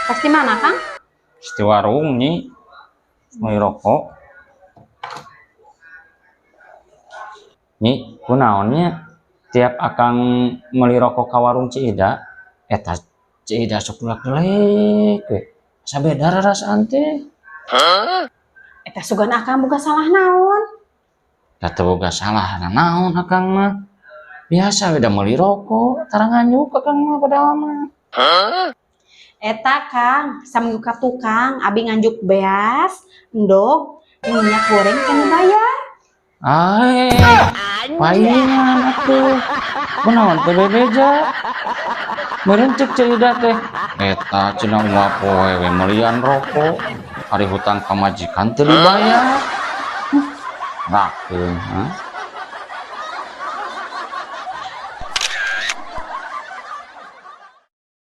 Pasti mana, Kang? Di warung, Nyi. Meuli rokok. Nyi, kunaon nya? Tiap akang meuli rokok ka warung Ci Ida, eta Ci Ida sok delek-delek we. Asa beda rarasaan teh. Eta sugan akang boga salah naon? Da teu boga salah naon akang mah. Biasa we da meuli rokok, tara nganjuk akang mah padahal mah. Eta Kang, saminggu ka tukang, abi nganjuk beas, endog, minyak goreng can dibayar. Ae, paingan atuh. Kunaon teu bebeja? Meureun cek Ci Ida teh, eta cenah unggal poe we meulian rokok, ari hutang ka majikan teu dibayar. Rakeun, ha?